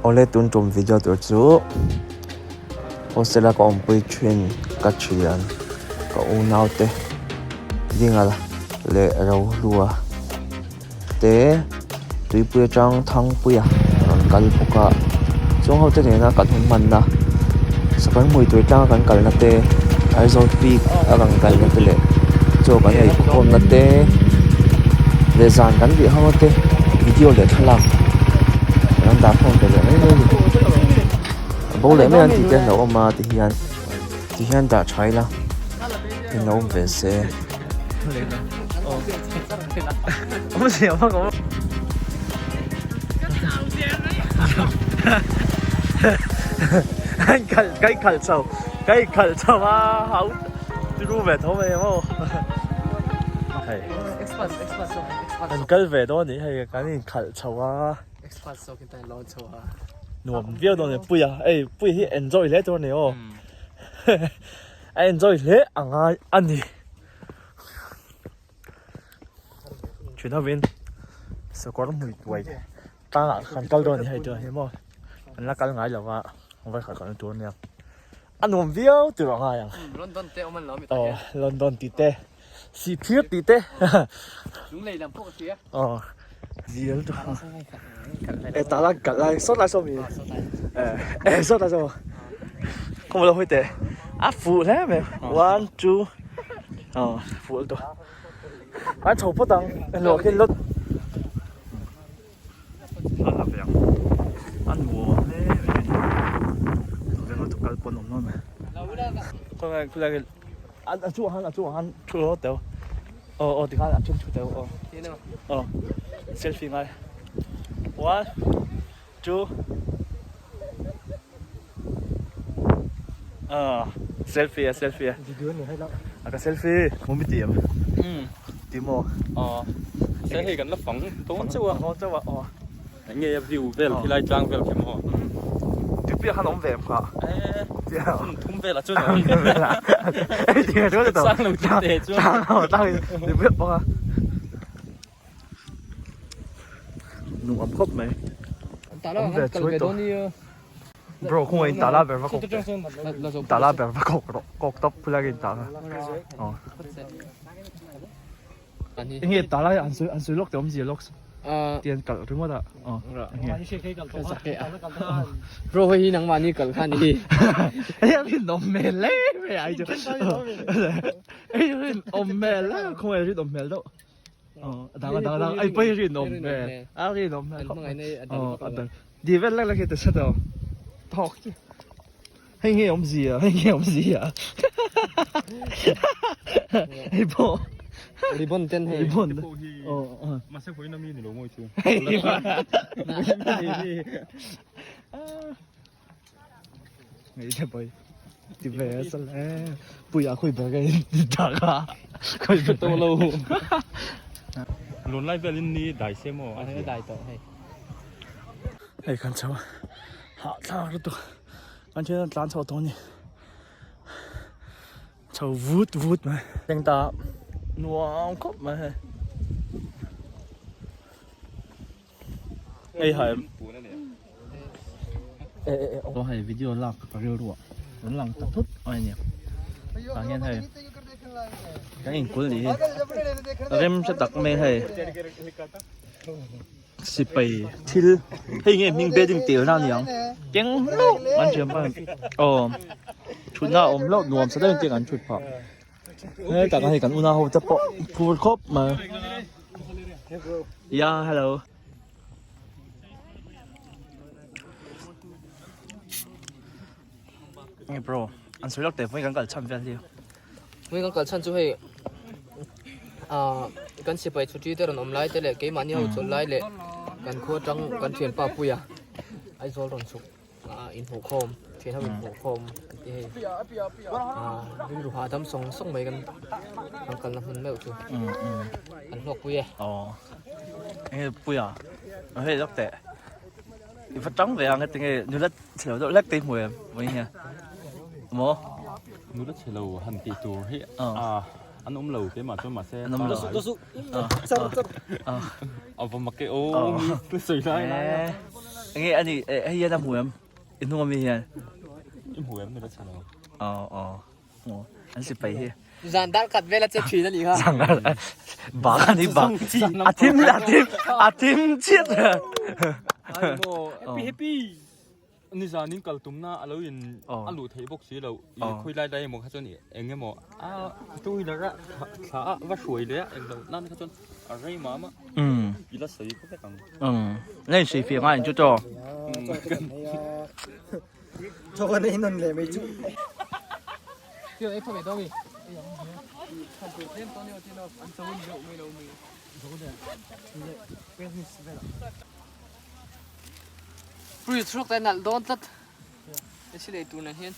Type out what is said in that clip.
Awle tun tum video tur chu hostel a ka awmpui thin ka thian ka unau te dinga leh rohlua te tuipui atang thangpuia a rawn kal bawk a chung ho te nena kan hun hmanna sakawr hmui tur tlanga kan kalna te Aizawl peak a kan kalna te leh chaw kan ei khawmna te leh zan kan bih ho te video leh thlalak kan dah khawm ve leh mai mai a ni a bo leh mai ang tih te an lo awm a ti hian ti hian dah tha ila in lo awm ve se. Kai khalh chho kai khalh chho a hau ru ve tho mai maw hei an kal ve dawn anih hei kan in khalh chho a nuam viau dawn a ni puia hei puia hi enjoy hle tur a ni aw a enjoy hle a ngai a ni. Thin hovin sakawr hmui tuai tlangah kan kal dawn a ni hei chu hei maw an la kal ngai lo va vawikhat kalna tur a nia a nuam viau tur a ngai ang London te awm an lo a mi aw London tih te Sihphir tih te Lunglei lam pawh ka hria aw zial tu e tah la kalh lai sawt lai saw mi e sawt lai saw khaw lo hawi teh a fuh hle mai one two aw fuh lutuk a chho phawt ang englo ah khian lot a la ve ang a nuam hle mai a ni veng lutuk kal pawn awm hlawm e khawnge khulai khi a chungah khan a chungah khan thu rawh teu aw aw tikhan a then thu teu aw aw selfie ngai one two ah selfie a selfie a a ka selfie mu mi ti em ti maw aw se hei kan la fang dawn chauh a dawn chauh a aw Enge a view vel khilai tlang vel khi maw? Tuipuia khan a awm ve em kha? Hun thum velah chuan a awm. Sang lo tih te chuan. Sang lo tlang in tuipuia bawk a. Nuam khawp mai. Awm ve chuai tawh. Bro khawngaih in tala ber va kawk teh. Tala ber va kawk rawh. Kawk tawp khulai ka in tala. Enge tala hi an sawi an sawi lawk teh awmzia lawk tian kalh ringawt a aw enge Bro hei hi nangmahni kalh kha ni hei a rinawm hmel hle mai ai chu hei rinawm hmel hle khawngaih rinawm hmel deuh aw a dang a dang a dang ai pawh hi rinawm hmel a rinawm hmel khawp mai aw a dang di vel lek lek hi ti set aw thawk chi. Hei nge awmzia hei nge awmzia hei pawh ribbon ten hei ribbon aw aw mahse vawiin ami ni lo mawi chu ngei te pawh ti ve a sal e puia khawi ber ka in ti tak a khawi ber tawh lo lun lai velin ni dai se maw a dai tawh hei hei kan chho hahthlak lutuk. Kan thian an tlan chho tawh a ni chho vut vut mai thleng ta nuam khawp mai hei hei hai e e e hei video lak ka rilru ah rawn lang ta thut mai a ni tah hian hei kan inkul nih hi rem hre tak mai hei. Sipai thil hei nge hming bedding tel na aniang keng hlauh an thiam pa aw thutna a awm hlauh nuam sa deuhin tiang an thut phah he tak a hei kan unau ho te pawh phur khawp mai ya hello. Nge bro an sawi lawk teh vawiin kan kal chhan vel hi. Vawiin kan kal chhan chu hei ah kan sipai chhuti te rawn awm lai te leh keimahni ho chawlh lai leh kan khua atang kan thianpa Puia Aizawl rawn chhuk ah inhmuh khawm thian ho inhmuh khawm an ti hei ah rilru hahdam sawng sawng mai kan kan kalna hmun meuh chu kan hlawkpui e. Aw enge Puia hei lawk teh. I va tang ve ang heti nge nula chhe lo deuh hlek te i hmu em vawiin hian maw? Nula chhe lo han tih tur hi an awm lo keimah chuan mahse an awm lo a va mak e aw mi sawi lai lai a. Nge ani hei hian a hmu em? I hnung ami hian. I hmu em nula chhe lo. Aw aw. Aw an sipai hi. Zan dar khat vel a che thin a nih kha. Zan dar bak ani bak. A thim a thim a thim chiat. Happy happy. Nizan in kal tumna a lo in a luh theih bawk si lo. I khawi lai lai emaw kha chuan eng emaw a two wheeler a thla a va hruai leh a eng loh nan kha chuan a rei mah mah. I la sawi khawp vek ang. Nei sawi fiah ngai chu chaw. Chaw kan ei nawn leh mai chu. Pui chhuak te nalh dawn tlat. Hei silei tur nen hian.